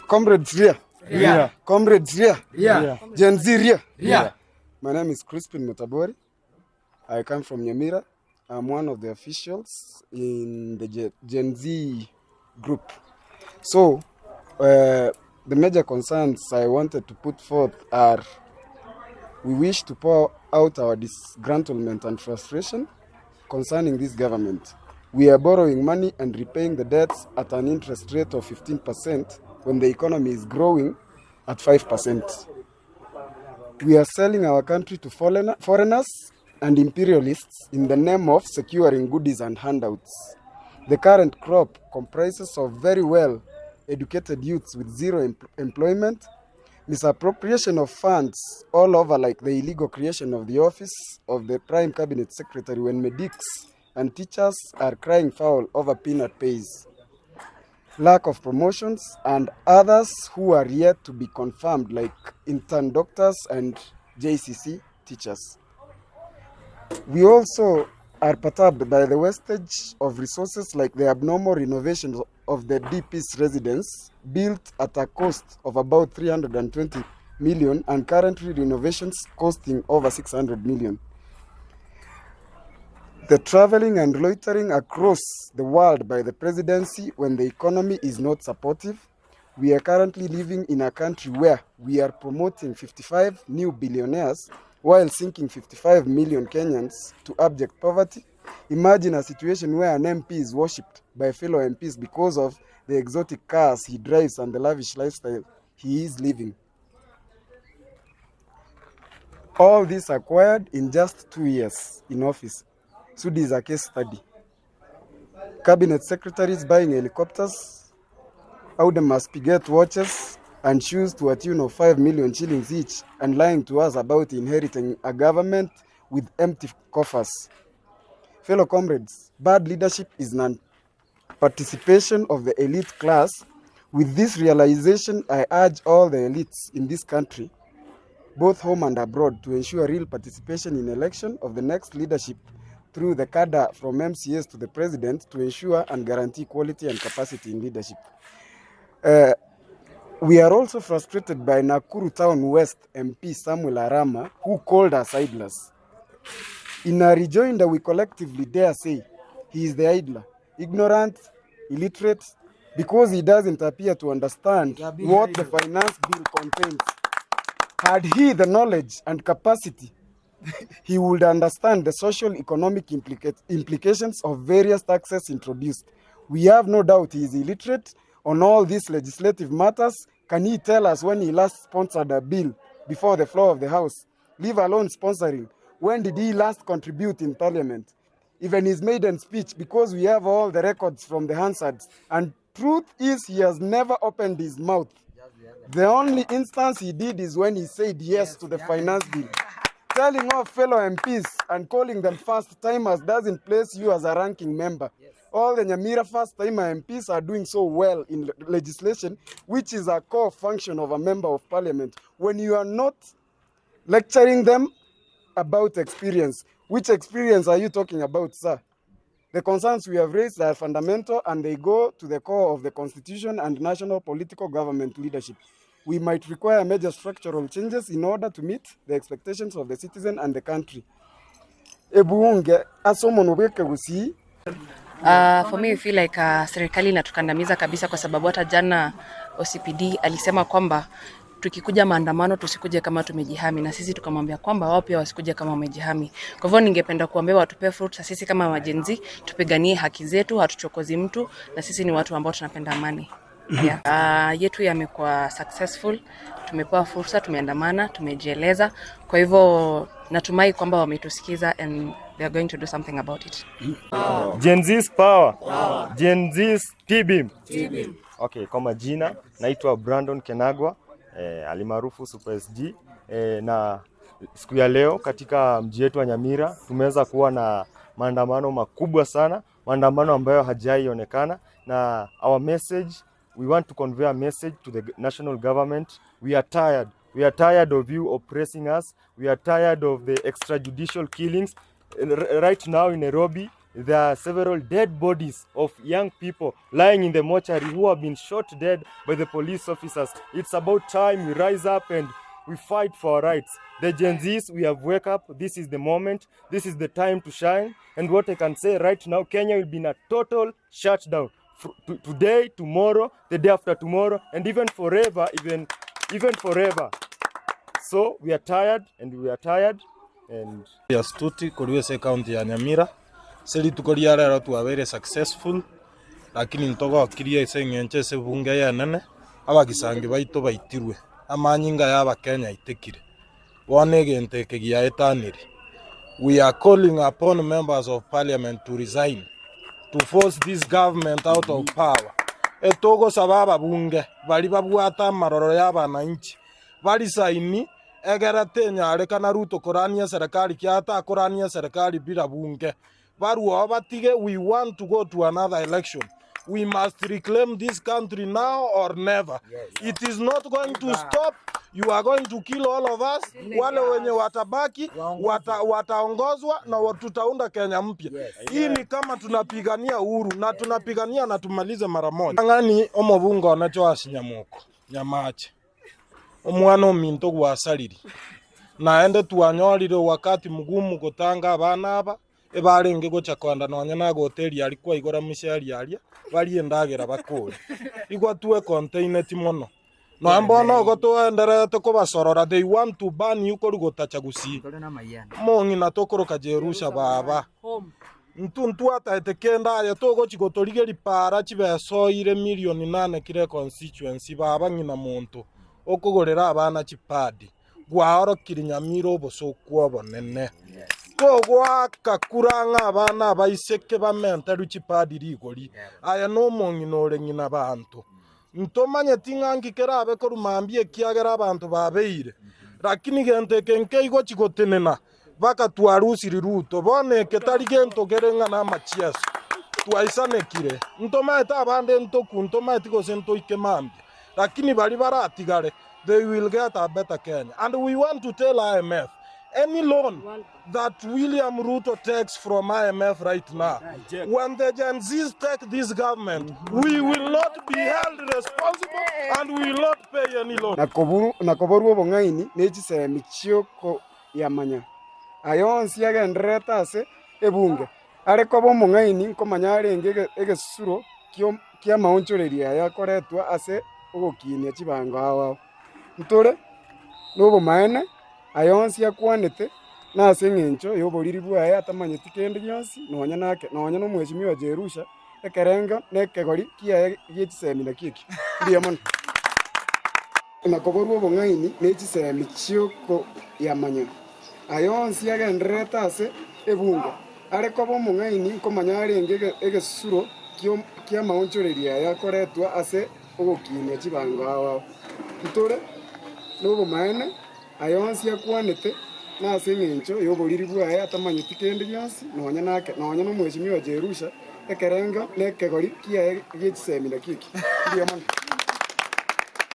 Comrades ria. Ria. Comrades ria. Ria. Gen Z ria. Ria. My name is Crispin Mutabori. I come from Nyamira. I'm one of the officials in the Gen Z group. So, the major concerns I wanted to put forth are we wish to pour out our disgruntlement and frustration concerning this government. We are borrowing money and repaying the debts at an interest rate of 15% when the economy is growing at 5%. We are selling our country to foreigners and imperialists in the name of securing goodies and handouts. The current crop comprises of very well educated youths with zero employment, misappropriation of funds all over, like the illegal creation of the office of the Prime Cabinet Secretary when medics and teachers are crying foul over peanut pays, lack of promotions, and others who are yet to be confirmed, like intern doctors and JCC teachers. We also are perturbed by the wastage of resources like the abnormal renovations of the DP's residence built at a cost of about 320 million and currently renovations costing over 600 million. The traveling and loitering across the world by the presidency when the economy is not supportive. We are currently living in a country where we are promoting 55 new billionaires while sinking 55 million Kenyans to abject poverty. Imagine a situation where an MP is worshipped by fellow MPs because of the exotic cars he drives and the lavish lifestyle he is living. All this acquired in just 2 years in office. Sudi is a case study. Cabinet secretaries buying helicopters, Audemars Piguet watches, and shoes to a tune of 5 million shillings each, and lying to us about inheriting a government with empty coffers. Fellow comrades, bad leadership is non-participation of the elite class. With this realization, I urge all the elites in this country, both home and abroad, to ensure real participation in election of the next leadership through the cadre from MCAs to the president to ensure and guarantee quality and capacity in leadership. We are also frustrated by Nakuru Town West MP Samuel Arama, who called us idlers. In a rejoinder, we collectively dare say he is the idler, ignorant, illiterate, because he doesn't appear to understand what the finance bill contains. Had he the knowledge and capacity, he would understand the social economic implications of various taxes introduced. We have no doubt he is illiterate on all these legislative matters. Can he tell us when he last sponsored a bill before the floor of the House? Leave alone sponsoring. When did he last contribute in Parliament? Even his maiden speech, because we have all the records from the Hansards. And truth is, he has never opened his mouth. The only instance he did is when he said yes to the finance bill. Telling off fellow MPs and calling them first-timers doesn't place you as a ranking member. All the Nyamira first-timer MPs are doing so well in legislation, which is a core function of a member of parliament. When you are not lecturing them about experience, which experience are you talking about, sir? The concerns we have raised are fundamental and they go to the core of the constitution and national political government leadership. We might require major structural changes in order to meet the expectations of the citizen and the country. Ebunge ase omonwa bw'ekegusii. For me, I feel like serikali inatukandamiza kabisa kwa sababu hata jana OCPD alisema kwamba tukikuja maandamano tusikuje kama tumejihami, na sisi tukamwambia kwamba wao pia wasikuje kama wamejihami. Kwa hivyo ningependa kuambia watupe fursa sisi kama Gen Z tupiganie haki zetu, hatuchokozi mtu, na sisi ni watu ambao tunapenda amani. Yeah. Yetu yamekuwa successful, tumepewa fursa, tumeandamana, tumejieleza. Kwa hivyo natumai kwamba wametusikiza and they are going to do something about it. Gen Z's power. Gen Z's T-beam. Okay, kwa majina naitwa Brandon Kenagwa, alimaarufu Super SG, na siku ya leo katika mji wetu wa Nyamira tumeweza kuwa na maandamano makubwa sana, maandamano ambayo hajaionekana, na our message, we want to convey a message to the national government. We are tired. We are tired of you oppressing us. We are tired of the extrajudicial killings. Right now in Nairobi, There are several dead bodies of young people lying in the mortuary who have been shot dead by the police officers. It's about time we rise up and we fight for our rights. The Gen Zs, we have wake up. This is the moment. This is the time to shine. And what I can say right now, Kenya will be in a total shutdown. Today, tomorrow, the day after tomorrow, and even forever, even, even forever. So we are tired and we are tired and Astuti korwa ase ecounty ya Nyamira, ase rituko ria rero twabeire successful, lakini ntogokirie ase eng'encho ase ebunge eye enene, abagisangi baito baitirwe, amanyinga ya abakenya aitekire. Bono egento eke giaetanire. We are calling upon members of parliament to resign, to force this government out of power. Etogosaba ababunge baria babwate amaroro ya abananchi barisaini egere tenyarekana Ruto korania eserekari kiagera takorania eserekari bila bunge. Barue oo batige we want to go to another election. We must reclaim this country now or never. It is not going to stop. You are going to kill all of us. Wale wenye watabaki wata, wataongozwa na wa- tutaunda Kenya mpya. Hii ni kama tunapigania uhuru na tunapigania na tumalize mara moja. Ng'ani omobunge one Joash Nyamoko Nyamache omwana ominto gwasariri naende twanyorire wakati mgumu gotanga abana aba Ebarenge gocha koenda nonya nagoteria aria kwaigora mishari aria, barie endagera bakore. Igwa twekonteineti mono. Nonya mbono igo toendererete kobasorora, they want to ban you korwa gotacha gusii. Omong'ina tokoroka Jerusha baba. Intwe ntwataete kende aye togochi gotorigeria para chibesa oire milioni nane kera econstituency baba ng'ina monto okogorera abana chipadi. Gwaorokirie nyamira obosooku obonene. Togoaka kura ng'a abana abaiseke bamenterwe chipadi rigori. Aye nomong'ina ore ng'ina banto. Ntomanyeti ng'a nki kerabe korwa mambia ekiagera abanto babeire. Lakini gento eke nkeigochi gotenena mpaka twarusiri Ruto. Bono eke tari gento kere ng'a namachieso. Twaisanekire. Ntomaete abande ntoku, ntomaeti gose ntoike mambia. Lakini baria baratigare, they will get a better Kenya. And we want to tell IMF, any loan that William Ruto takes from IMF right now, when the Gen Zs take this government, we will not be held responsible and we will not pay any loan. Na koborwa obong'aini ne chisemi chi'okoyamanya aya onsi agendererete ase ebunge. Are koba omong'aini nkomanya arenge egesusuro ki'amaonchorerio aya akoretwa ase ogokinia chibango ao ao. Ntore nobomaene, aya onsi akwanete nase engencho y'oboriri bwaye atamanyeti kende gionsi, nonya nake, nonya nomweshimiwa Jerusha, ekerengo na ekegori kiaye gie chisemi nakio ekio. Mbuya mono. Na koborwa obong'aini ne chisemi chi'okoyamanya aya onsi agendererete ase ebungo, are koba omong'aini nkomanya arenge egesusuro ki'amaonchorerio aya akoretwa ase ogokinia chibango ao ao. Ntore nobomaene, aya onsi akwanete nase engencho y'oboriri bwaye atamanyeti kende gionsi, nonya nake, nonya nomweshimiwa Jerusha, ekerengo na ekegori kiaye gie chisemi nakio ekio. Mbuya mono.